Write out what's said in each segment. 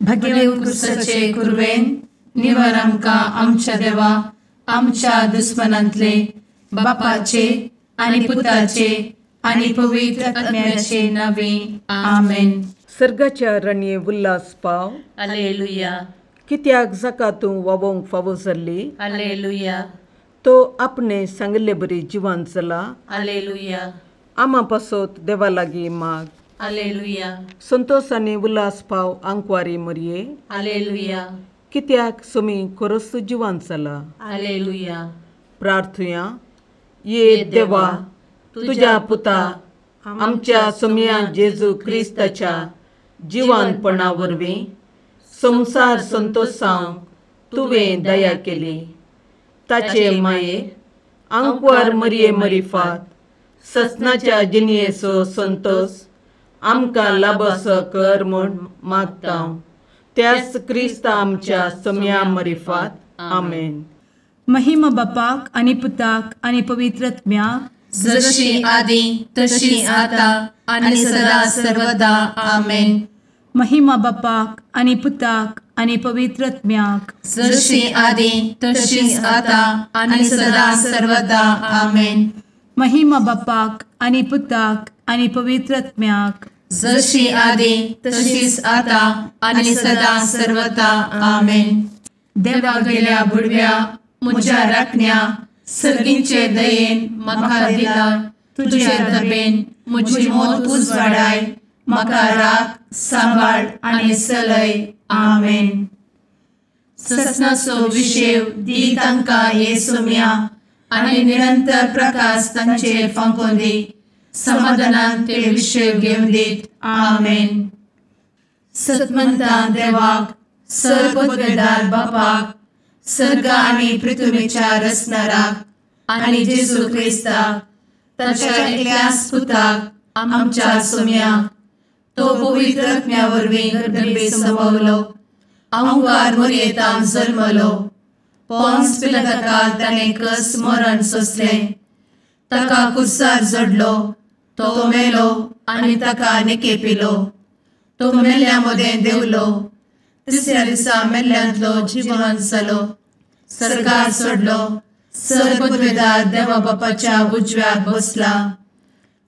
भगेवन क्रिस्ताचे कुरवेन निवार आमकां आमच्या देवा आमच्या दुस्मनांतले बापाचे आनी पुताचे आनी पवित्र आत्म्याचे नावे आमेन. सर्गाच्या रणये उल्हास पाव. हालेलुया. कित्याक जाका तूं वावोंक फावो जाल्ली. हालेलुया. तो आपणे सांगिल्ले बरी जिवान जाला. हालेलुया. आमा पासत देवा लागीं माग. हालेलुया. संतोष आनी उल्हास पाव आंकवारी मरये. हालेलुया. कित्याक सोमी खरोच जिवान जाला. हालेलुया. प्रार्थुया. ये देवा तुज्या पुता आमच्या सोमया जेजू क्रिस्ताच्या जिवानपणा वरवीं संवसार संतोषांक तुवें दया केली. ताचे माये आंकवार मरये मरिफात ससनाच्या जिणयेचो संतोष आमकां लाभसो कर म्हूण मागता त्याच क्रिस्ता आमच्या सोमया मरिफात. आमेन. महिमा बापाक आनी पुताक आनी पवित्र आत्म्याक, जशी आदी तशी आता आनी सदा सर्वदा. आमेन. महिमा बापाक आनी पुताक आनी पवित्र आत्म्याक, जशी आदी तशी आता आनी सदा सर्वदा. आमेन. महिमा बापाक आनी पुताक आनी पवित्र आत्म्याक, जशी आदी तशीच आता आनी सदा सर्वदा. आमेन. देवा गेल्या बुडव्या म्हज्या राखण्या सर्गींचे दयेन म्हाका दिला तुजे दबेन म्हजी मोत उजवाडाय म्हाका राख सांबाळ आनी सलय. आमेन. ससनाचो विशेव दी तांकां हे सोम्या आनी निरंतर प्रकाश तांचेर फांकोवन दी. समाधानान ते विशेव घेवन दीत. आमेन. सतमंता देवाक सर पदवेदार बापाक सर्ग आनी पृथ्वीच्या रचणाराक आनी जेजू क्रिस्ताक ताच्या एकल्याच पुताक आमच्या सोम्याक तो पवित्र आत्म्या वरवीं गर्भे संभवलो आंकार मोरयेतान जल्मलो पोन्स पिलाताकाल ताणें कस मरण सोंसलें ताका कुर्सार जडलो तो मेलो आनी ताका निकेपिलो तो मेल्ल्या मदें देवलो तिसऱ्या दिसा मेल्ल्यांतलो जिवन जालो सर्गार सोडलो सर पदवेदार देवा बापाच्या उजव्याक बसला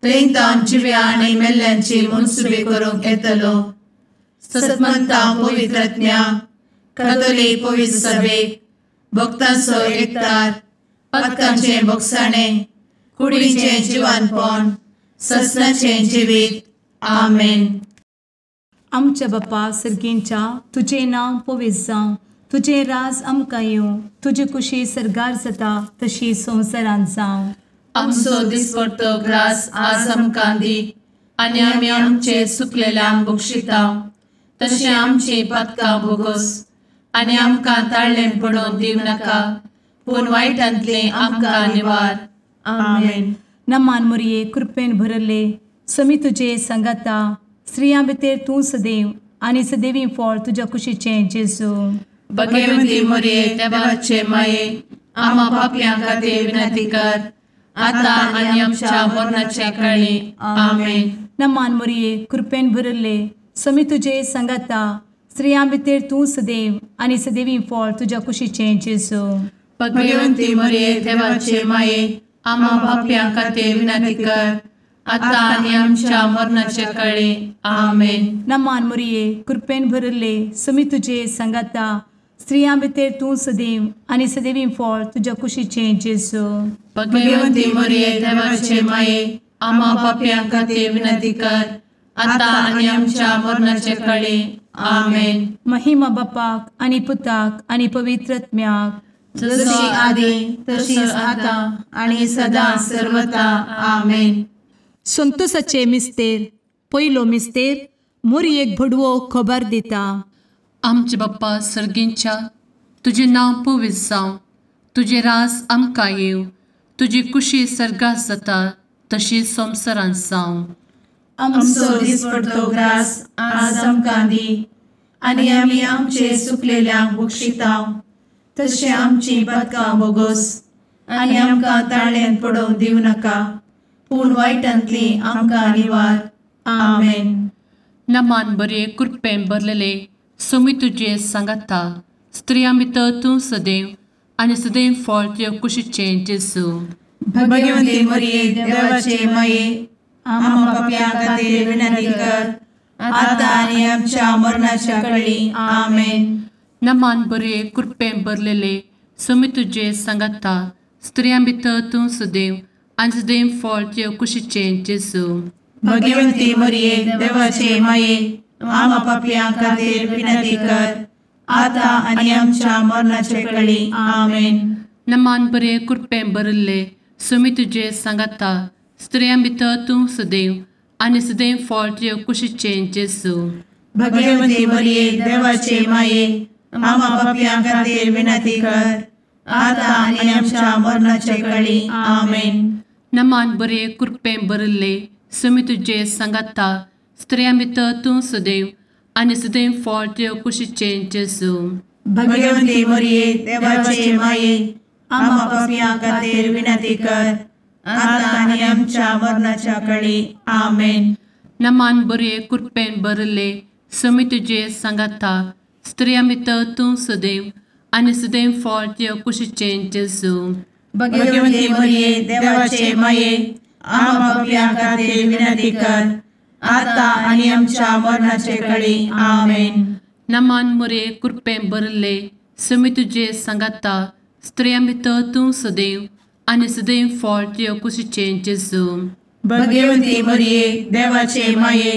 थंय तावन जिव्या आनी मेल्ल्यांची मनसुबी करूंक येतलो. सतमंता पवित्र आत्म्या कातोलीक पवित्र सभेक भक्तांचो एकतार पातकांचें भोगसाणें कुडीचें जिवानपण ससनाचें जिवीत. आमेन. आमच्या बापा सर्गींच्या तुजें नांव पवित्र जावं, तुजें राज आमकां येवं, तुजी कुशी सर्गार जाता तशी संवसारांत जावं. आमचो दिसपडतो ग्रास आज आमकां दी आनी आमी आमचे सुकलेल्यांक बक्षिता तशें आमची पातकां भोगोस आनी आमकां ताळ्ळें पडोवन दिवं नाका पूण वायटांतलें आमकां निवार. आमेन. नमान मोरये कृपेन भरले समी तुजे सांगाता स्त्रियां भितर तूं सदैव आनी सदैवी फळ तुज्या कुशीचें जेजू. भगवंती मोरये देवाचे माये आमा पापयां खातीर विनंती कर आता आनी आमच्या मरणाच्या काळी. आमेन. नमान मोरये कृपेन भरले समी तुजे सांगाता स्त्रियां भितर तूं सदैव आनी सदैवी फळ तुज्या कुशीचें जेजू. भगवंती मोरये देवाचे माये आमा पापयां खातीर विनंती कर आता आनी आमच्या मरणाच्या काळी. आमेन. नमान मोरये कृपेन भरले समी तुजे सांगाता स्त्रियां भितर तूं सदैव आनी सदैवी फळ तुज्या कुशीचें जेजू. भगवंती मोरये देवाचे माये आमा पापयां खातीर विनंती कर आता आनी आमच्या मरणाच्या काळी. आमेन. महिमा बापाक आनी पुताक आनी पवित्र आत्म्याक, जशी आदी तशीच आता आनी सदा सर्वता. आमेन. संतोषाचे मिस्तेर पयलो मिस्तेर मोरयेक भडवो खबर दिता. आमचे बाप्पा सर्गींच्या तुजें नांव पवित्र जावं, तुजें राज आमकां येवं, तुजी कुशी सर्गात जाता तशी संवसारांत जावं. आमचो दिसपडतो ग्रास आज आमकां दी आनी आमी आमचे सुकलेल्यांक बक्षिता तशें आमची पातकां भोगोस आनी आमकां ताळ्ळेंत पडोवंक दिवं नाका पूण वायटांतली आमकां निवार. आमेन. नमान बरे कृपेन भरलेले सोमी तुजे सांगाता, स्त्रियां भितर तूं सदैव आनी सदैव फळ तुज्या कुशीचें जेजू। भगवती मरिये देवाचे माये, आम्हा पाप्यां खातीर विनंती कर, आतां आनी आमच्या मरणाच्या कळी। आमेन। नमान बरे कृपेन भरलेले, सोमी तुजे सांगाता, स्त्रियां भितर तूं सदैव आनी सदैव फळ तुज्या कुशीचें जेजू। भगवती मरिये देवाचे माये, आम्हा पाप्यां खातीर विनंती कर, आतां आनी आमच्या मरणाच्या कळी। आमेन। नमान बरे कृपेन भरलेले, सोमी तुजे सांगाता, स्त्रियां भितर तूं सदैव आनी सदैव फळ तुज्या कुशीचें जेजू। भगवती मरिये देवाचे माये, आम्हा पाप्यां खातीर विनंती कर, आतां आनी आमच्या मरणाच्या कळी। आमेन। नमान बरे कृपेन भरलेले, सोमी तुजे सांगाता, स्त्रियां भितर तूं सदैव आनी सदैव फळ तुज्या कुशीचें जेजू। भगवती मरिये देवाचे माये, आम्हा पाप्यां खातीर विनंती कर, आतां आनी आमच्या मरणाच्या कळी। आमेन। नमान बरे कृपेन भरलेले, सोमी तुजे सांगाता, स्त्रियां भितर तूं सदैव आनी सदैव फळ तुज्या कुशीचें जेजू। भगवती मरिये देवाचे माये, आम्हा पाप्यां खातीर विनंती कर, आतां आनी आमच्या मरणाचे कळी। आमेन। नमान मरिये कृपेन भरलेले, सोमी तुजे सांगाता, स्त्रियां भितर तूं सदैव आनी सदैव फळ तुज्या कुशीचें जेजू। भगवती मरिये देवाचे माये,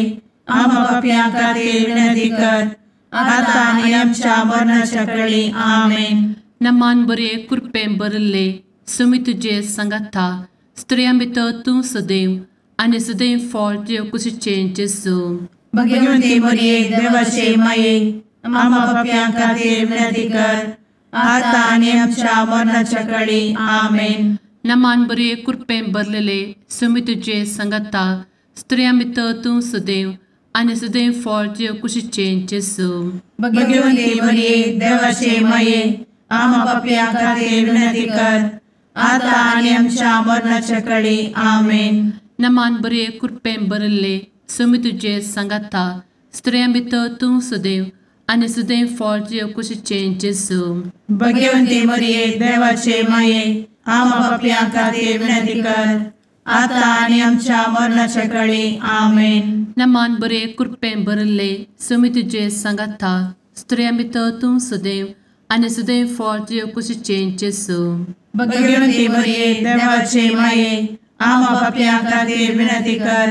आम्हा पाप्यां खातीर विनंती कर, आतां आनी आमच्या मरणाच्या कळी। आमेन। नमान बरे कृपेन भरलेले, सोमी तुजे सांगाता, स्त्रियां भितर तूं सदैव आनी सदैव फळ तुज्या कुशीचें जेजू। भगवती मरिये देवाचे माये, आम्हा पाप्यां खातीर विनंती कर, आतां आनी आमच्या मरणाच्या कळी। आमेन। नमान बरे कृपेन भरलेले, सोमी तुजे सांगाता, स्त्रियां भितर तूं सदैव आनी सदैव फळ तुज्या कुशीचें जेजू। भगवती मरिये देवाचे माये, आम्हा पाप्यां खातीर विनंती कर, आतां आनी आमच्या मरणाच्या कळी। आमेन। नमान बरे कृपेन भरलेले, सोमी तुजे सांगाता, स्त्रियां भितर तूं सदैव आनी सदैव फळ तुज्या कुशीचें जेजू। भगवती मरिये देवाचे माये, आम्हा पाप्यां खातीर विनंती कर, आतां आनी आमच्या मरणाच्या कळी। आमेन। नमान बरे कृपेन भरलेले, सोमी तुजे सांगाता, स्त्रियां भितर तूं सदैव आनी सदैव फळ तुज्या कुशीचें जेजू। भगवती मरिये देवाचे माये, आम्हा पाप्यां खातीर विनंती कर,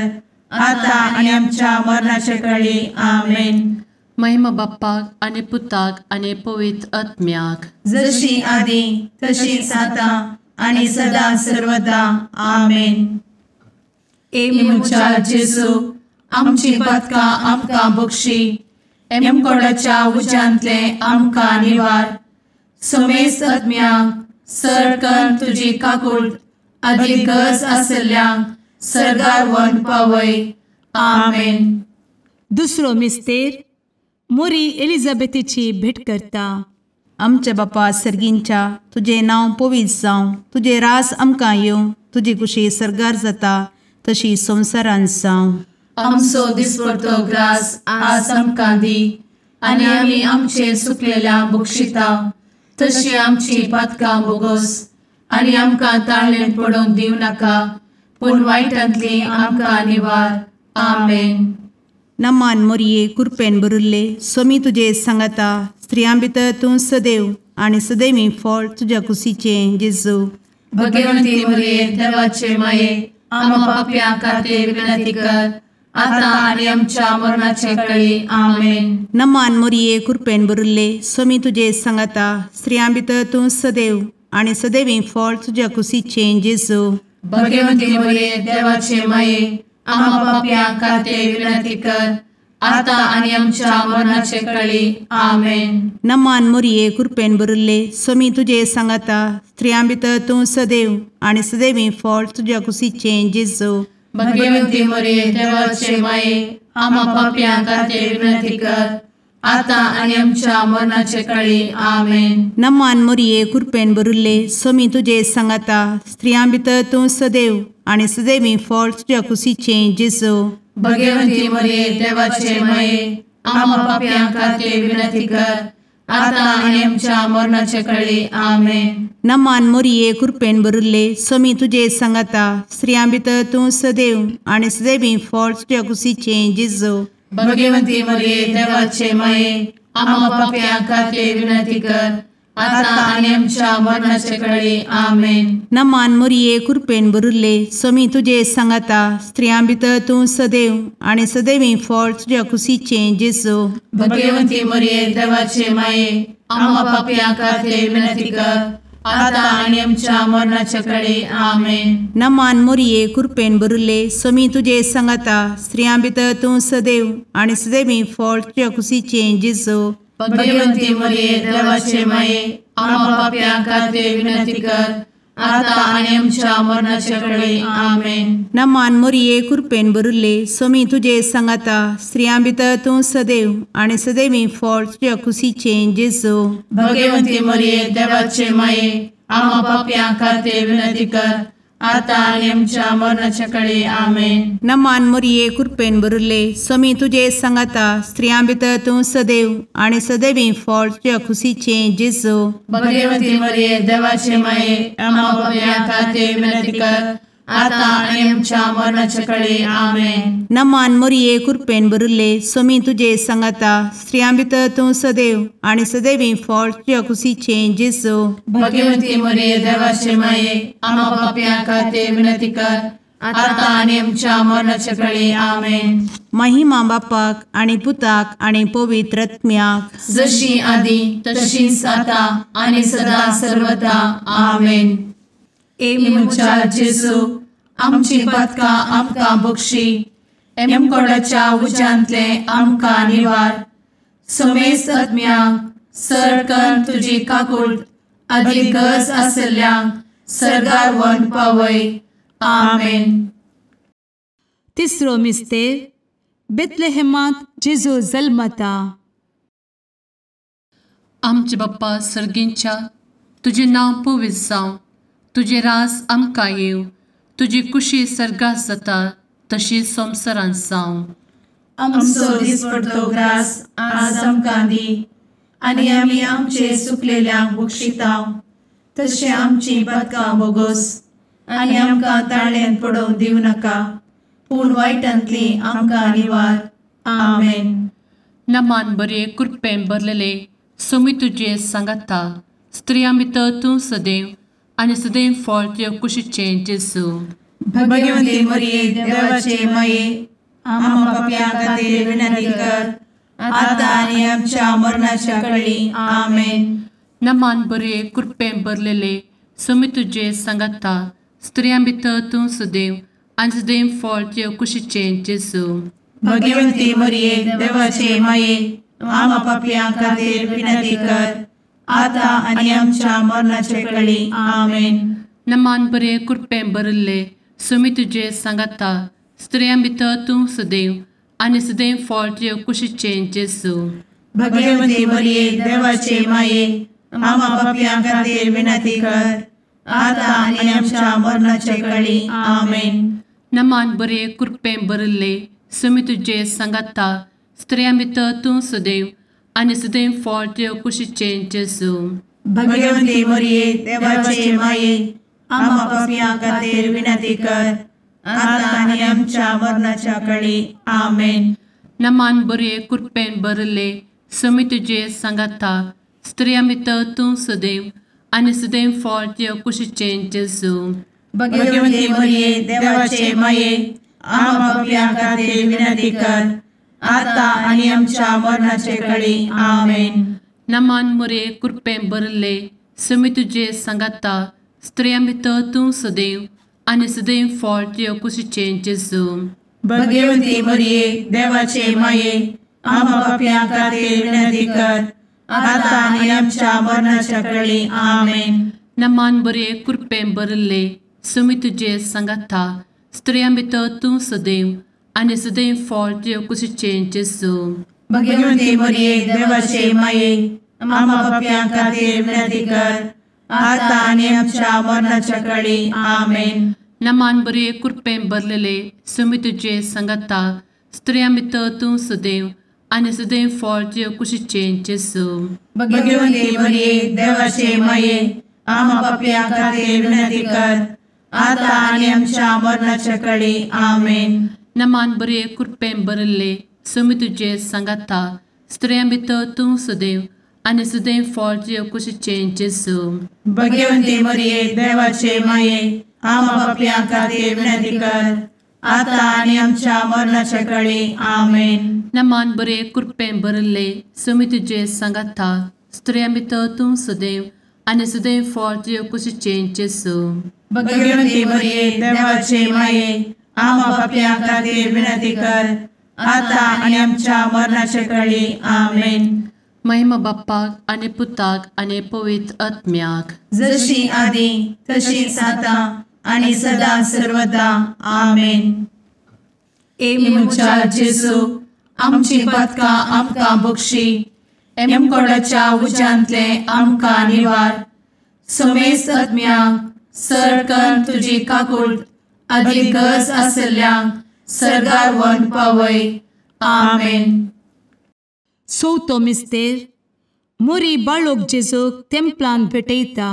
आतां आनी आमच्या मरणाच्या कळी। आमेन। महिमा बाप्पाक आनी पुताक आनी पवित्र आत्म्याक, जशी आदी तशीच आतां आनी सदा सर्वदा। आमेन। ए म्हज्या जेजू, आमची पातकां आमकां बक्षी, एमकोडाच्या उज्यांतले आमकां निवार, समेस्त आत्म्यांक सरकन तुजी काकूट आदी गरज आशिल्ल्यांक सर्गार व्हरून पावय। आमेन। दुसरो मिस्तेर मोरी एलिझाबेथीची भेट करता। आमच्या बापा सर्गींच्या, तुजें नांव पवित्र जावं, तुजें रास आमकां येवं, तुजी कुशी सर्गार जाता तशी संवसारांत जावं। आमचो दिसपडतो ग्रास आज आमकां दी, आनी आमी आमचे सुकलेल्या बक्षिता तशी आमची पातकां बोगोस, आनी आमकां ताळेन पडोवंक दिवं नाका, पूण वायटांतली आमकां निवार। आमेन। नमान मोरये कृपेन भरिल्ले, सोमी तुजे सांगाता, स्त्रियां भितर तूं सदैव आनी सदैवी फळ तुज्या कुशीचें जेजू। भगवंती मोरये देवाचे माये, आम्हा पाप्यां खातीर विनंती कर, आतां आनी आमच्या मरणाचे कळी। आमेन। नमान मोरये कृपेन भरिल्ले, सोमी तुजे सांगाता, स्त्रियां भितर तूं सदैव आनी सदैवी फळ तुज्या कुशीचें जेजू। भगवंती मोरये देवाचे माये, आम्हा पाप्यां खातीर विनंती कर, आतां आनी आमच्या मरणाचे कळी। आमेन। नमान मोरये कृपेन भरिल्ले, सोमी तुजे सांगाता, स्त्रियां भितर तूं सदैव आनी सदैवी फळ तुज्या कुशीचें जेजू। भगवंती मोरये देवाचे माये, आम्हा पाप्यां खातीर विनंती कर, आतां आनी आमच्या मरणाचे कळी। आमेन। नमान मोरये कृपेन भरिल्ले, सोमी तुजे सांगाता, स्त्रियां भितर तूं सदैव आनी सदैवी फळ तुज्या कुशीचें जेजू। भगवंती मोरये देवाचे माये, आमा पापयां खातीर विनंती कर आतां आनी आमच्या मरणाचे कळी. आमेन. नमान मोरये कृपेन भरिल्ले स्वामी तुजे सांगाता, स्त्रियां भितर तूं सदैव आनी सदैवी फळ तुज्या कुशीचें जेजू. भगवंती मरिये देवाचे माये आमा पापयां खातीर विनंती कर आतां आनी आमच्या मरणाचे कळी. आमेन. नमान मोरये कृपेन भरिल्ले स्वामी तुजे सांगाता, स्त्रियां भितर तूं सदैव आनी सदैवी फळ तुज्या कुशीचें जेजू. भगवंती मरिये देवाचे माये आमा पापयां खातीर विनंती कर आतां आनी आमच्या मरणाचे कळी. आमेन. नमान मोरये कृपेन भरिल्ले स्वामी तुजे सांगाता, स्त्रियां भितर तूं सदैव आनी सदैवी फळ तुज्या कुशीचें जेजू. भगवंती मरिये देवाचे माये आमा पापयां खातीर विनंती कर आतां आनी आमच्या मरणाचे कळी. आमेन. नमान मोरये कृपेन भरिल्ले स्वामी तुजे सांगाता, स्त्रियां भितर तूं सदैव आनी सदैवी फळ तुज्या कुशीचें जेजू. भगवंती मरिये देवाचे माये आमा पापयां खातीर विनंती कर आतां आनी आमच्या मरणाचे कळी. आमेन. नमान मोरये कृपेन भरिल्ले स्वामी तुजे सांगाता, स्त्रियां भितर तूं सदैव आनी सदैवी फळ तुज्या कुशीचें जेजू. भगवंती मरिये देवाचे माये आमा पापयां खातीर विनंती कर आतां आनी आमच्या मरणाचे कळी. आमेन. नमान मोरये कृपेन भरिल्ले स्वामी तुजे सांगाता, स्त्रियां भितर तूं सदैव आनी सदैवी फळ तुज्या कुशीचें जेजू. भगवंती मरिये देवाचे माये आमा पापयां खातीर विनंती कर आतां आनी आमच्या मरणाचे कळी. आमेन. महिमा बापाक आनी पुताक आनी पवित्र आत्म्याक, जशी आदी तशीच आतां आनी सदा सर्वदा. आमेन. ए म्हज्या जेजू आमची पातकां आमकां बक्षी, एमकोडाच्या उज्यांतले आमकां निवार, समेस्त आत्म्यांक सरकन तुजी काकूट आदी गरज आसल्ल्यांक सर्गार व्हरून पावय. आमेन. तिसरो मिस्तेर बेथलेहेमांत जेजू जल्मता. आमचे बाप्पा सर्गींच्या, तुजें नांव पवित्र जावं, तुजें राज आमकां येवं, तुजी कुशी सर्गात जाता तशी संवसारांत जावं. आमचो दिसपडतो ग्रास आज आमकां दी आनी आमी आमचे सुकलेल्यांक बक्षितांव तशें आमची पातकां बोगोस आनी आमकां ताळ्यान पडोवंक दिवं नाका, पूण वायटांतली आमकां निवार. आमेन. नमान बरे कृपेन भरलेले स्वामी तुजे सांगाता, स्त्रियां भितर तूं सदैव आनी सदैव फळ तुज्या कुशीचें जेजू. भगवंती मरिये देवाचे माये आमा पापयां खातीर विनंती कर आतां आनी आमच्या मरणाच्या कळी. आमेन. नमान बरे कृपेन भरलेले स्वामी तुजे सांगाता, स्त्रियां भितर तूं सदैव आनी सदैव फळ तुज्या कुशीचें जेजू. भगवंती मरिये देवाचे माये आमा पापयां खातीर विनंती कर आतां आनी आमच्या मरणाचे कळी. आमेन. नमान बरे कृपेन भरिल्ले स्वामी तुजे सांगाता, स्त्रियां भितर तूं सदैव आनी सदैव फळ तुज्या कुशीचें जेजू. भगवंती मरिये देवाचे माये आमा पापयां खातीर विनंती कर आतां आनी आमच्या मरणाचे कळी. आमेन. नमान बरे कृपेन भरिल्ले स्वामी तुजे सांगाता, स्त्रियां भितर तूं सदैव आनी सदैव फळ तुज्या कुशीचें जेजू. भगवंती मरिये देवाचे माये आमा पापयां खातीर विनंती कर आतां आनी आमच्या मरणाच्या कळी. आमेन. नमान बरे कृपेन भरिल्ले स्वामी तुजे सांगाता, स्त्रियां भितर तूं सदैव आनी सदैव फळ तुज्या कुशीचें जेजू. भगवंती मरिये देवाचे माये आमा पापयां खातीर विनंती कर आतां आनी आमच्या मरणाचे कळी. आमेन. नमान मोरे कृपेन भरिल्ले स्वामी तुजे सांगाता, स्त्रियां भितर तूं सदैव आनी सदैव फळ तुज्या कुशीचें जेजू. भगवंती मरिये देवाचे माये आमा पापयां खातीर विनंती कर आतां आनी आमच्या मरणाच्या कळी. आमेन. नमान बरे कृपेन भरिल्ले स्वामी तुजे सांगाता, स्त्रियां भितर तूं सदैव आनी सदैव फळ तुज्या कुशीचें जेजू. भगवंती मरिये देवाचे माये आमा पापयां खातीर विनंती कर आतां आनी आमच्या मरणाच्या कळी. आमेन. नमान बरे कृपेन भरलेले स्वामी तुजे सांगाता, स्त्रियां भितर तूं सदैव आनी सदैव फळ तुजे कुशीचें जेजू. भगवती मरिये देवाचे माये, आमा पापयां खातीर विनंती कर, आतां आनी आमच्या मरणाच्या कडी. आमेन. नमान बरे कृपेन भरिल्ले, स्वामी तुजे सांगाता, स्त्रियां भितर तूं सदैव आनी सदैव फळ तुजे कुशीचें जेजू. भगवती मरिये देवाचे माये, आमा पापयां खातीर विनंती कर, आतां आनी आमच्या मरणाच्या कडी. आमेन. नमान बरे कृपेन भरिल्ले, स्वामी तुजे सांगाता, स्त्रियां भितर तूं सदैव आनी सदैव फळ तुजे कुशीचें जेजू. भगवती मरिये देवाचे माये, आमा पापयां खातीर विनंती कर, आतां आनी आमच्या मरणाच्या कडी. आमेन. महिमा बाप्पाक आनी पुताक आनी पवित्र आत्म्याक, जशी आदी तशीच आतां आनी सदा सर्वदा. आमेन. ए म्हज्या जेजू, आमची पातकां आमकां बक्षी, एमकोडाच्या उज्यांतले आमकां निवार, समेस्त आत्म्यांक सरकन तुजी काकूट आदी गरज आसल्ल्यांक सर्गार व्हरून पावय. आमेन. चवथो मिस्तेर मोरी बाळोक जेजूक तेंपलान भेटयता.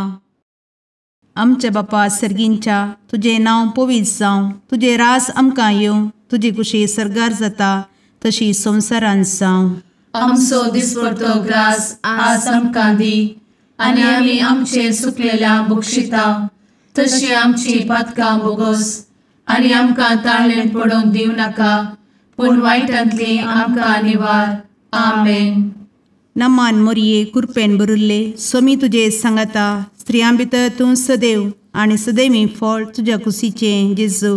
आमच्या बापा सर्गींच्या, तुजें नांव पवित्र जावं, तुजें राज आमकां येवं, तुजी कुशी सर्गार जाता तशी संवसारांत जावं. आमचो दिसपडतो ग्रास आज आमकां दी, आनी आमी आमचे सुकलेल्या बक्षिता तशी आमची पातकां बोगोस, आनी आमकां ताळेन पडोवंक दिवं नाका, पूण वायटांतली आमकां निवार. आमेन. नमान मोरये कृपेन भरिल्ले, स्वामी तुजे सांगाता, स्त्रियां भितर तूं सदैव आनी सदैवी फळ तुज्या कुशीचें जेजू.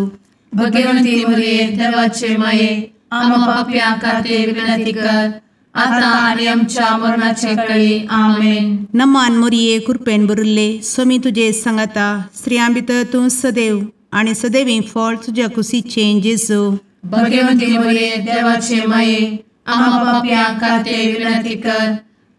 भगवती मरिये देवाचे माये, आमा पापयां खातीर विनंती कर, आतां आनी आमच्या मरणाच्या कळी. आमेन. नमान मोरये कृपेन भरिल्ले, स्वामी तुजे सांगाता, स्त्रियां भितर तूं सदैव आनी सदैवी फळ तुज्या कुशीचें जेजू. भगवती मरिये देवाचे माये, आमा पापयां खातीर विनंती कर,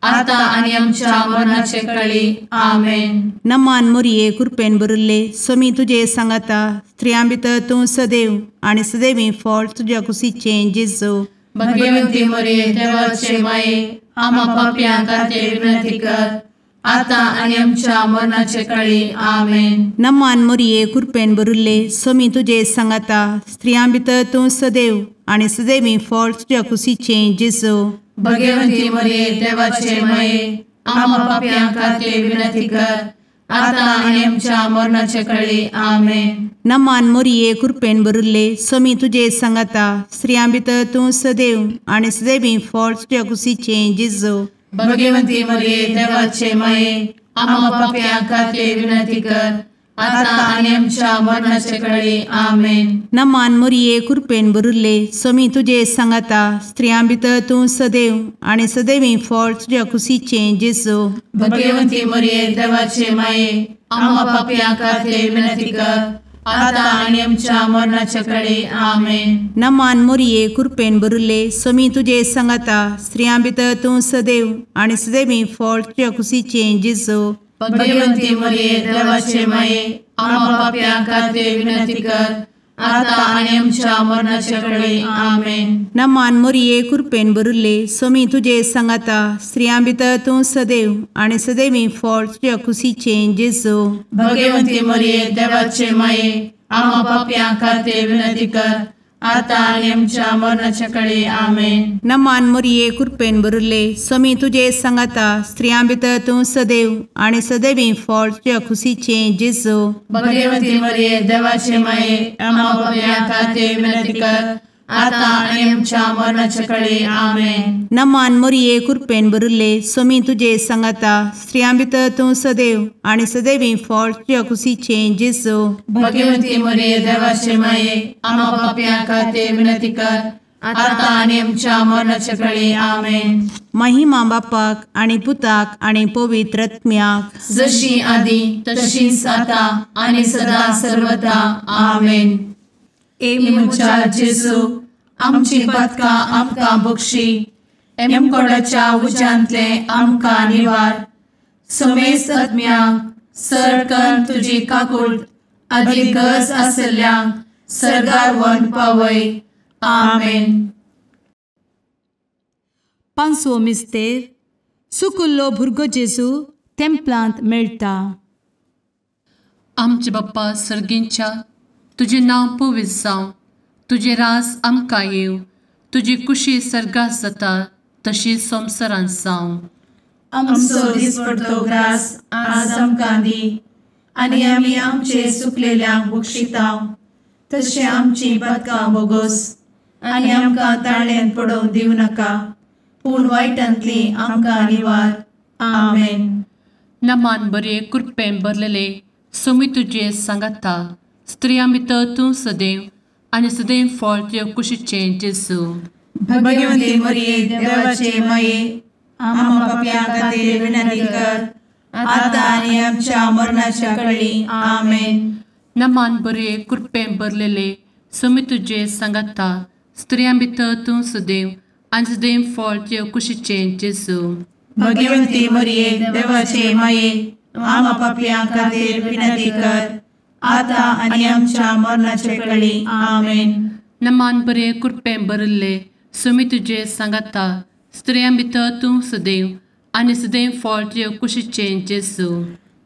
आतां आनी आमच्या मरणाचे कळी. आमेन. नमान मोरये कृपेन भरिल्ले, स्वामी तुजे सांगाता, स्त्रियां भितर तूं सदैव आनी सदैवी फळ तुज्या कुशीचें जेजू. भगवती मरिये देवाचे माये, आमा पापयां खातीर विनंती कर, आतां आनी आमच्या मरणाचे कळी. आमेन. नमान मोरये कृपेन भरिल्ले, स्वामी तुजे सांगाता, स्त्रियां भितर तूं सदैव आनी सदैवी फळ तुज्या कुशीचें जेजू. भगवती मरिये देवाचे माये, आमा पापयां खातीर विनंती कर, आतां आनी आमच्या मरणाचे कळी. आमेन. नमान मोरये कृपेन भरिल्ले, स्वामी तुजे सांगाता, स्त्रियां भितर तूं सदैव आनी सदैवी फळ तुज्या कुशीचें जेजू. भगवती मरिये देवाचे माये, आमा पापयां खातीर विनंती कर, आतां आनी आमच्या मरणाचे कळी. आमेन. नमान मोरये कृपेन भरिल्ले, स्वामी तुजे सांगाता, स्त्रियां भितर तूं सदैव आनी सदैवी फळ तुज्या कुशीचें जेजू. भगवती मरिये देवाचे माये, आमा पापयां खातीर विनंती कर, आतां आनी आमच्या मरणाच्या कळी. आमेन. नमान मोरये कृपेन भरिल्ले, स्वामी तुजे सांगाता, स्त्रियां भितर तूं सदैव आनी सदैवी फळ तुज्या कुशीचें जेजू. भगवती मरिये देवाचे माये, आमा पापयां खातीर विनंती कर, आतां आनी आमच्या मरणाच्या कळी. आमेन. नमान मोरये कृपेन भरिल्ले, स्वामी तुजे सांगाता, स्त्रियां भितर तूं सदैव आनी सदैवी फळ तुज्या कुशीचें जेजू. भगवती मरिये देवाचे माये, आमा पापयां खातीर विनंती कर, आतां आनी आमच्या मरणाच्या कळी. आमेन. नमान मोरये कृपेन भरिल्ले, स्वामी तुजे सांगाता, स्त्रियां भितर तूं सदैव आनी सदैवी फळ तुज्या कुशीचें जेजू. भगवती मरिये देवाचे माये, आमा पापयां खातीर विनंती कर, आतां आनी आमच्या मरणाच्या कळी. आमेन. नमान मोरये कृपेन भरिल्ले, स्वामी तुजे सांगाता, स्त्रियां भितर तूं सदैव आनी सदैवी फळ तुज्या कुशीचें जेजू. भगवती मरिये देवाचे माये, आमा पापयां खातीर विनंती कर, आतां आनी आमच्या मरणाच्या कळी. आमेन. महिमा बापाक आनी पुताक आनी पवित्र आत्म्याक, जशी आदी तशीच आतां आनी सदा सर्वदा. आमेन. ए म्हज्या जेजू, आमची पातकां आमकां बक्षी, एमकोडाच्या उज्यांतले आमकां निवार, समेस्त आत्म्यांक सरकन तुजी काकूट आदी गरज आसल्ल्यांक सर्गार व्हरून पावय. आमेन. पांचवो मिस्तेर सुकुल्लो भुरगो जेजू तेंपलांत मेळटा. आमचे बाप्पा सर्गींच्या, तुजें नांव पवित्र जावं, तुजें राज आमकां येवं, तुजी कुशी सर्गात जाता तशी संवसारांत जावं. आमचो दिसपडतो ग्रास आज आमकां दी आनी आमी आमचे सुकलेल्यांक बक्षिता तशें आमची पातकां बोगोस आनी आमकां ताळ्यांत पडोवंक दिवं नाका, पूण वायटांतली आमकां निवार. आमेन. नमान बरे कृपेन भरलेले सोमी तुजे सांगाता, स्त्रियां भितर तूं सदैव आनी सदैव फळ तुजे कुशीचें जेजू. भगवती मरिये देवाचे माये, आम्हा पाप्यां खातीर विनंती कर आतां आनी आमच्या मरणाच्या कळी. आमेन. नमान बरे कृपेन भरलेले सोमी तुजे सांगाता, स्त्रियां भितर तूं सदैव आनी सदैव फळ तुजे कुशीचें जेजू. भगवती मरिये देवाचे माये, आम्हा पाप्यां खातीर विनंती कर आतां आनी आमच्या मरणाच्या कळी. आमेन. नमान बरे कृपेन भरिल्ले सोमी तुजे सांगाता, स्त्रियां भितर तूं सदैव आनी सदैव फळ तुजे कुशीचें जेजू.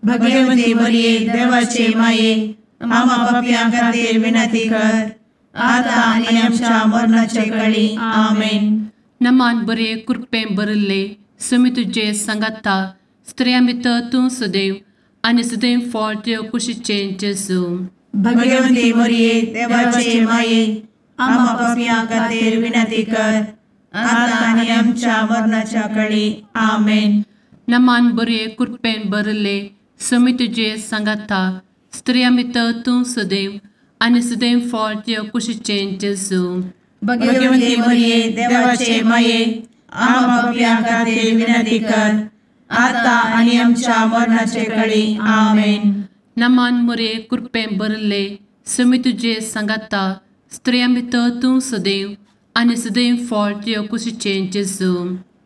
भगवती मरिये देवाचे माये, आम्हा पाप्यां खातीर विनंती कर आतां आनी आमच्या मरणाच्या कळी. आमेन. नमान बरे कृपेन भरिल्ले सोमी तुजे सांगाता, स्त्रियां भितर तूं सदैव आनी सदैव फळ तुजे कुशीचें जेजू. भगवती मरिये देवाचे माये, आम्हा पाप्यां खातीर विनंती कर आतां आनी आमच्या मरणाच्या कळी. आमेन. नमान बरे कृपेन भरिल्ले सोमी तुजे सांगाता, स्त्रियां भितर तूं सदैव आनी सदैव फळ तुजे कुशीचें जेजू. भगवती मरिये देवाचे माये, आम्हा पाप्यां खातीर विनंती कर आतां आनी आमच्या मरणाचे कळी. आमेन. नमान मरिये कृपेन भरिल्ले सोमी तुजे सांगाता, स्त्रियां भितर तूं सदैव आनी सदैव फळ तुजे कुशीचें जेजू.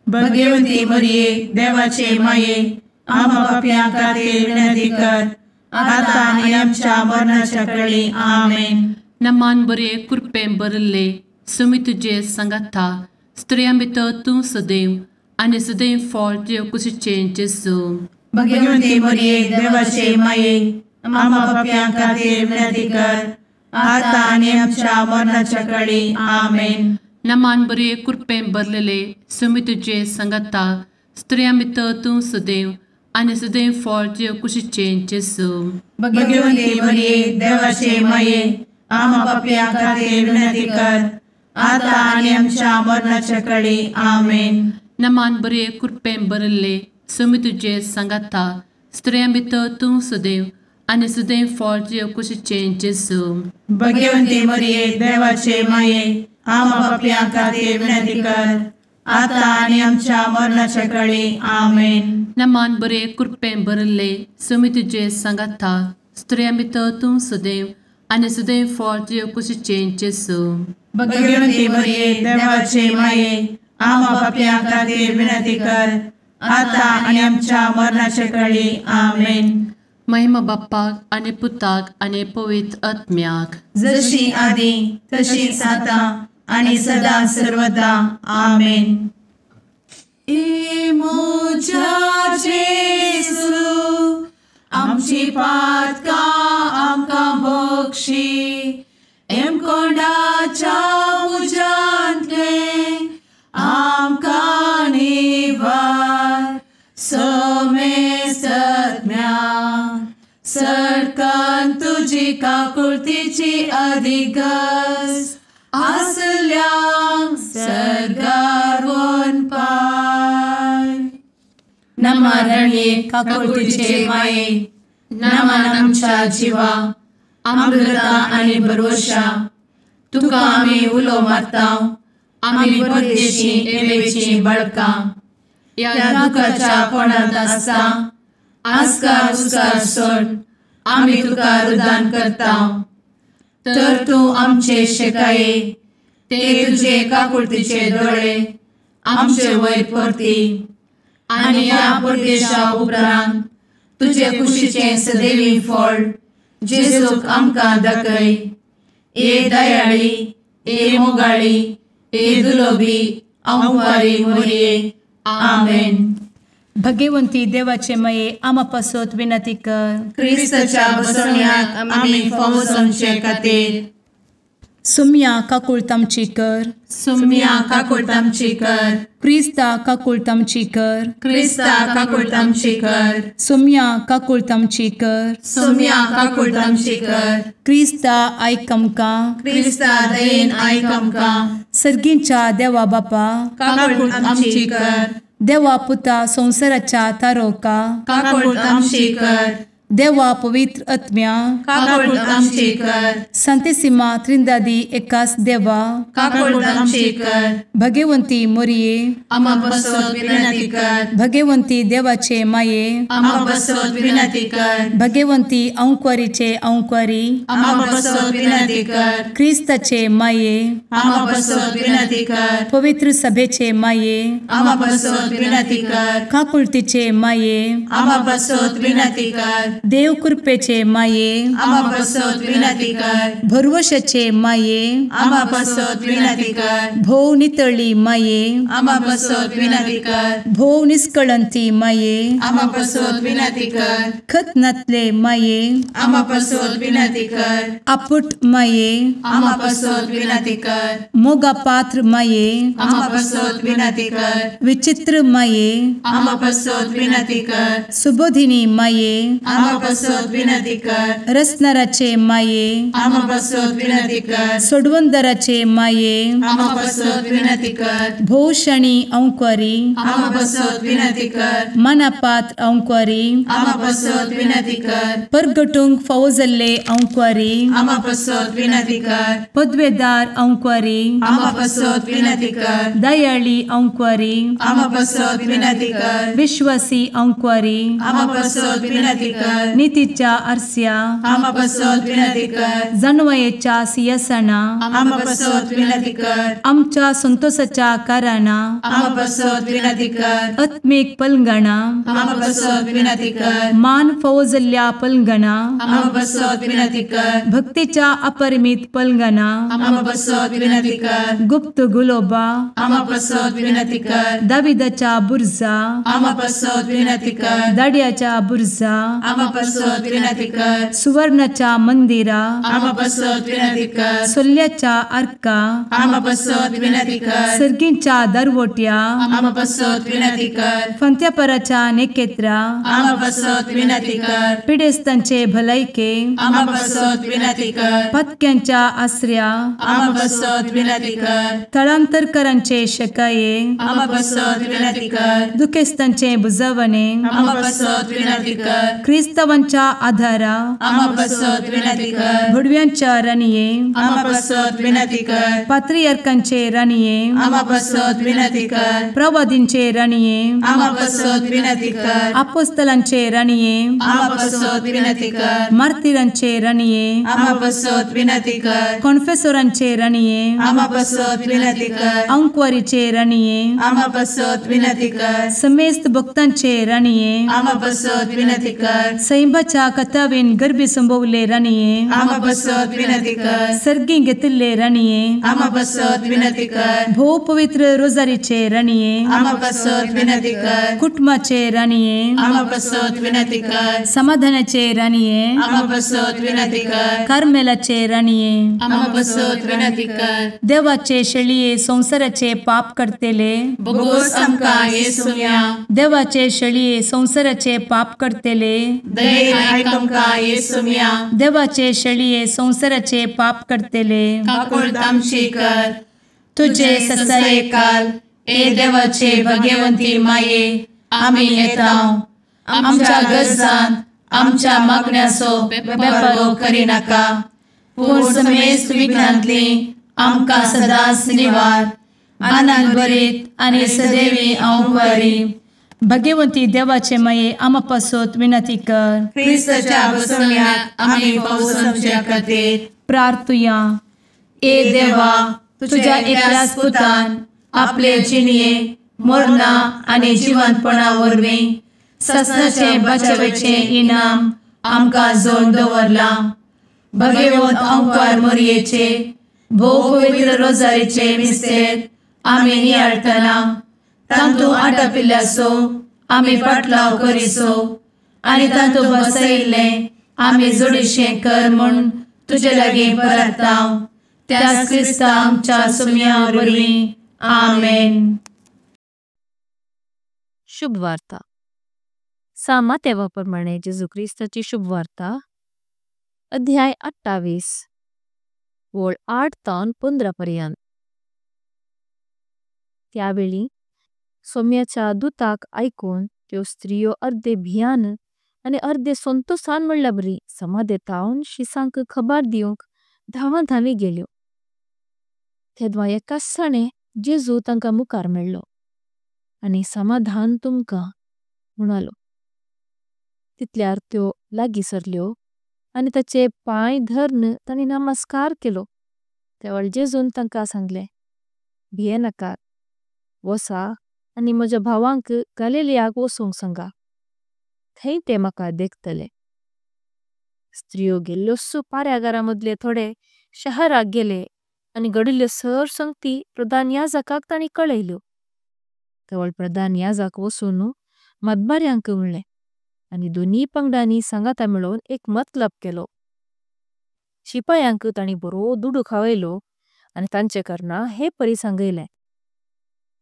भगवती मरिये देवाचे माये, आम्हा पाप्यां खातीर विनंती कर आतां आनी आमच्या मरणाच्या कळी. आमेन. नमान बरे कृपेन भरिल्ले सोमी तुजे सांगाता, स्त्रियां भितर तूं सदैव आनी सदैव फळ तुजे कुशीचें जेजू. भगवती मरिये देवाचे माये, आम्हा पाप्यां खातीर विनंती कर आतां आनी आमच्या मरणाच्या कळी. आमेन. नमान बरे कृपेन भरलेले सोमी तुजे सांगाता, स्त्रियां भितर तूं सदैव आनी सदैव फळ तुजे कुशीचें जेजू. भगवती मरिये देवाचे माये, आम्हा पाप्यां खातीर विनंती कर आतां आनी आमच्या मरणाच्या कळी. आमेन. नमान बरे कृपेन भरिल्ले सोमी तुजे सांगाता, स्त्रियां भितर तूं सदैव आनी सदैव फळ तुजे कुशीचें जेजू. भगवती मरिये देवाचे माये, आम्हा पाप्यां खातीर विनंती कर आतां आनी आमच्या मरणाच्या कळी. आमेन. नमान बरे कृपेन भरिल्ले सोमी तुजे सांगाता, स्त्रियां भितर तूं सदैव आनी सदैव फळ तुजे कुशीचें जेजू. भगवती मरिये देवाचे माये, आम्हा पाप्यां खातीर विनंती कर आतां आनी आमच्या मरणाच्या कळी. आमेन. महिमा बाप्पाक आनी पुताक आनी पवित्र आत्म्याक, जशी आदी तशीच आतां आनी सदा सर्वदा. आमेन. ए म्हज्या जेजू, आमची पातकां आमकां बक्षी, एमकोंडाच्या उज्यांतलें आमकां निवार, समेस्तज्ञा सरकान तुजी काकुळतीची अधिगस आसल्यांक सर्गार वनपाय. नमरणे काकुळतीचे माये, नमन आमच्या जिवा, अमृता आनी भरवशा, तुका आमी उलो मारता, आमी परदेशी एवेची बळकां, ह्या दुखाच्या कोणांत आसता आस्कार उस्कार सोड आमी तुका रुदान करता, तर तूं आमचे शेकाये ते तुजे काकुळतीचे दोळे आमचे वयर परती आनी ह्या परदेशा उपरांत तुजे कुशीचें सदैवी फळ जेजूक आमकां दाखय. ए दयाळी, ए मोगाळी, ए दुलोबी आंवकारी मोरये. आमेन. भगवंती देवाचे माये आमा पासत विनंती कर. क्रिस्ताच्या बसवण्याक आमी फावो जावचे खातीर. सुम्या काकुळट आमची कर. सुम्या काकुळट आमची कर. क्रिस्ता काकुळट आमची कर. क्रिस्ता काकुळट आमची कर. सुम्या काकुळट आमची कर. सुम्या काकुळट आमची कर. क्रिस्ता आयक आमकां. क्रिस्ता दयेन आयक आमकां. सर्गींच्या देवा बापा काकुळट आमची कर. देवा पुता संवसाराच्या तारोका काकुळट आमची कर. देवा पवित्र आत्म्या काकुळट आमची कर. सांतिसिमा त्रिंदादी एकास देवा काकुळट आमची कर. भगवंती मोरये आमा पासत विनंती कर. भगवंती देवाचे माये आमा पासत विनंती कर. भगवंती अंकुरीचे अंकुरी आमा पासत विनंती कर. क्रिस्ताचे माये आमा पासत विनंती कर. पवित्र सभेचे माये आमा पासत विनंती कर. काकुळतीचे माये आमा पासत विनंती कर. देव कृपेचे माये आमा पासत विनंती कर. भरवशाचे माये आमा पासत विनंती कर. भोव नितळी माये आमा पासत विनंती कर. भोव निष्कळंती माये आमा पासत विनंती कर. खत नातले माये आमा पासत विनंती कर. आपुट माये आमा पासत विनंती कर. मोगा पात्र माये आमा पासत विनंती कर. विचित्र माये आमा पासत विनंती कर. सुबोधिनी माये आमा पासत विनंती कर. रसनाराचे माये आमा पासत विनंती कर. सोडवंदराचे माये आमा पासत विनंती कर. भोवशणी अंकुरी आमा पासत विनंती कर. मनापात्र अंकुरी आमा पासत विनंती कर. परगटूंक फावो जाल्ले अंकुरी आमा पासत विनंती कर. पदवेदार अंकुरी आमा पासत विनंती कर. दयाळी अंकुरी आमा पासत विनंती कर. विश्वासी अंकुरी आमा पासत विनंती कर. नितीच्या आरस्या आमा पासत विनंती कर. जानवयेच्या सिंहासना आमा पासत विनंती कर. आमच्या संतोषाच्या कारणा आमा पासत विनंती कर. आत्मीक पलंगणा आमा पासत विनंती कर. मान फावो जाल्ल्या पलंगणा आमा पासत विनंती कर. भक्तीच्या अपरिमित पलंगणा आमा पासत विनंती कर. गुप्त गुलोबा आमा पासत विनंती कर. दाविदाच्या बुर्जा आमा पासत विनंती कर. दाड्याच्या बुर्जा आमा पासत विनंती कर. सुवर्णाच्या मंदिरा आमा पासत विनंती कर. सोल्ल्याच्या आर्का आमा पासत विनंती कर. सर्गींच्या दरवट्या आमा पासत विनंती कर. फंत्यापराच्या नेकेत्रा आमा पासत विनंती कर. पिडेस्तांचे भलायके आमा पासत विनंती कर. पत्क्यांच्या आसऱ्या आमा पासत विनंती कर. थळांतरकरांचे शकाये आमा पासत विनंती कर. दुखेस्तांचे बुजवणे आमा पासत विनंती कर. क्रिस्तावांच्या आधारा आमा पासत विनंती कर. भुडव्यांच्या राणये आमा पासत विनंती कर. पात्रियार्कांचे राणये आमा पासत विनंती कर. प्रवादींचे राणये आमा पासत विनंती कर. आपोस्तलांचे राणये आमा पासत विनंती कर. मार्तिरांचे राणये आमा पासत विनंती कर. कॉन्फेसोरांचे राणये आमा पासत विनंती कर. अंकुवारीचे राणये आमा पासत विनंती कर. समेस्त भक्तांचे राणये आमा पासत विनंती कर. सैंबाच्या कथावेन गर्भी संभवले राणये आमा पासत विनंती कर. सर्गी घेतिल्ले राणये आमा पासत विनंती कर. भोव पवित्र रोजारीचे राणये आमा पासत विनंती कर. कुटुंबाचे राणये आमा पासत विनंती कर. समाधानाचे राणये आमा पासत विनंती कर. कार्मेलाचे राणये आमा पासत विनंती कर. देवाचे शेळये संवसाराचे पाप करतेले बोगोस आमकां येसुम्या देवाचे शेळये संवसाराचे पाप करतेले दयेन आयक आमकां येसुम्या देवाचे शेळये संवसाराचे पाप करतेले काकुळट आमची कर. तुझे ससायेकाल ए देवाचे भगवंती माये आमी येता आमच्या गरजान आमच्या मागण्याचो बेपारो करिनाका पूण समेस्त विघ्नांतली आमकां सदांच निवार आनंद भरीत आनी सदैवी अंकुरी. भगवंती देवाचे माये आमा पासत विनंती कर. क्रिस्ताच्या बसवण्याक आमी फावो जावचे खातीर प्रार्थुया. ए देवा तुझ्या एकल्याच पुतान आपले जिणये मरणा आनी जिवंतपणा वरवीं ससनाचें बचावेचें इनाम आमकां जोडून दवरलां. भगवंत अंकार मोरयेचे भोव पवित्र रोजारीचे मिस्तेर आमी नियाळटना तांतू आटापिल्ल्याचो आमी पाटलाव करिसो आनी तांतू बसयिल्लें आमी जोडीशें कर म्हूण तुजे लागीं परता त्याच क्रिस्ता आमच्या सुम्या वरवीं आमेन। शुभवार्ता। सांत मातेवा प्रमाणे जेजू क्रिस्ताची शुभवार्ता अध्याय 28 वळ 8 तान 15 पर्यंत। त्यावेळी सोम्याच्या दूताक ऐकून त्यो स्त्रियो अर्धे भियान आनी अर्धे संतोषान म्होळ्ळबरी समाधेताऊन शिसांक खबर दीउंक धांवन धांवी गेल्यो। तेद्वा एकासणे जेजू तांका मुकार मेळलो आनी समाधान तुमका म्होणालो। तितल्यार त्यो लागी सरल्यो आनी ताचे पाय धरण ताणी नमस्कार केलो। तेवळ जेजून तांका सांगले भिये नकात वोसा आनी मोज्या भावांक गलिलियाक वोसोंक सांगा थैं ते मका देखतले। स्त्रियो गेल्लोसु पार्यागारा मधले थोडे शहराक गेले आनी गडिल्ले सर संगती प्रधान याजकाक ताणी कलेइल्यो। तेवळ प्रधान याजक वोसोनु मदबार्यांक म्होळ्ले आनी दोनी पंगडानी संगाता मिलों एक मतलब केलो। शिपायांक ताणी बरो दुडु खावयलो आनी तांचे करना हे परी सांगयले।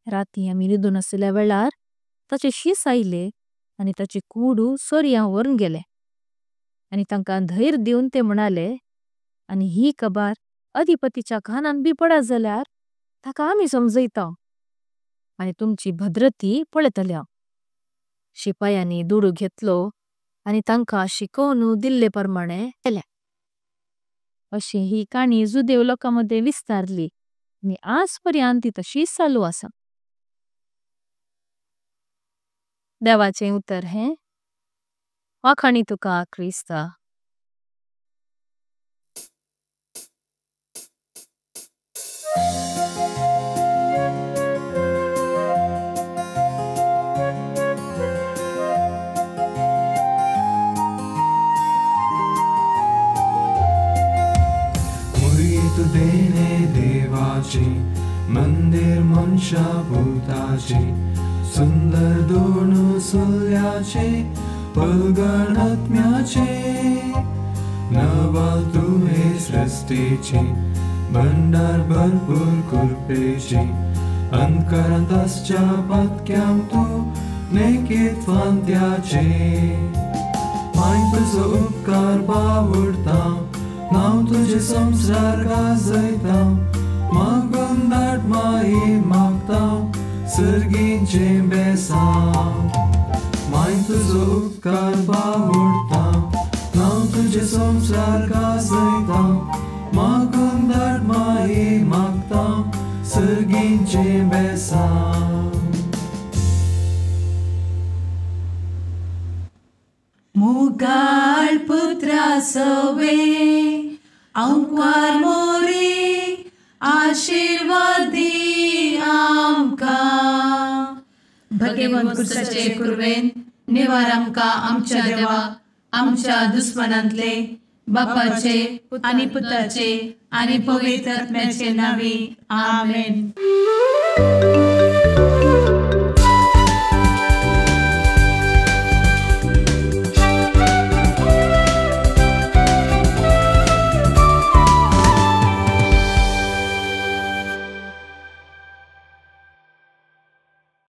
राती आमी निदून असल्या वेळार ताचे शिस आयले आनी ताचे कूडु सोरियां वोरून गेले। आनी तांकां धैर दीवन ते म्होणाले आनी ही खबर अधिपतिच्या खानां बी पडा जाल्यार ताका आमी समजयतां आनी तुमची भद्रती पळेतल्यां। शिपायांनी दुडु घेतलो आनी तांकां शिकोवनु दिल्ले परमाने केले। अशी ही काणी जुदेव लोकां मदें विस्तारली आनी आज पर्यंत ती तशीच चालू आसा। देवाचें उतर हें वाखाणी तुका क्रिस्ता। मंदिर मनशा भूताचे सुंदर दोन सुल्याचे पलगणात्म्याचे नवाल तुहे सृष्टीचे भंडार भरपूर कृपेचे अंतकरांत आसच्या पातक्यांक तूं नेकीत फांत्याचे माय तुजो उपकार बावडता नांव तुजें संवसार गाजयता मागून धाड माई मागता सर्गीचें बेसांव माय तुजो उपकार बावडता नांव तुजें संवसार गाजयता मागून धाड माई मागता सर्गीचें बेसांव। मुगाळ पुत्रा सवे अंकार मोरे आशीर्वादी आमकां। भगवंत कुर्साचे कुर्वेन निवार आमकां आमच्या देवा आमच्या दुस्मनांतले बापाचे आनी पुताचे आनी पवित्र आत्म्याचे नांवी आमेन।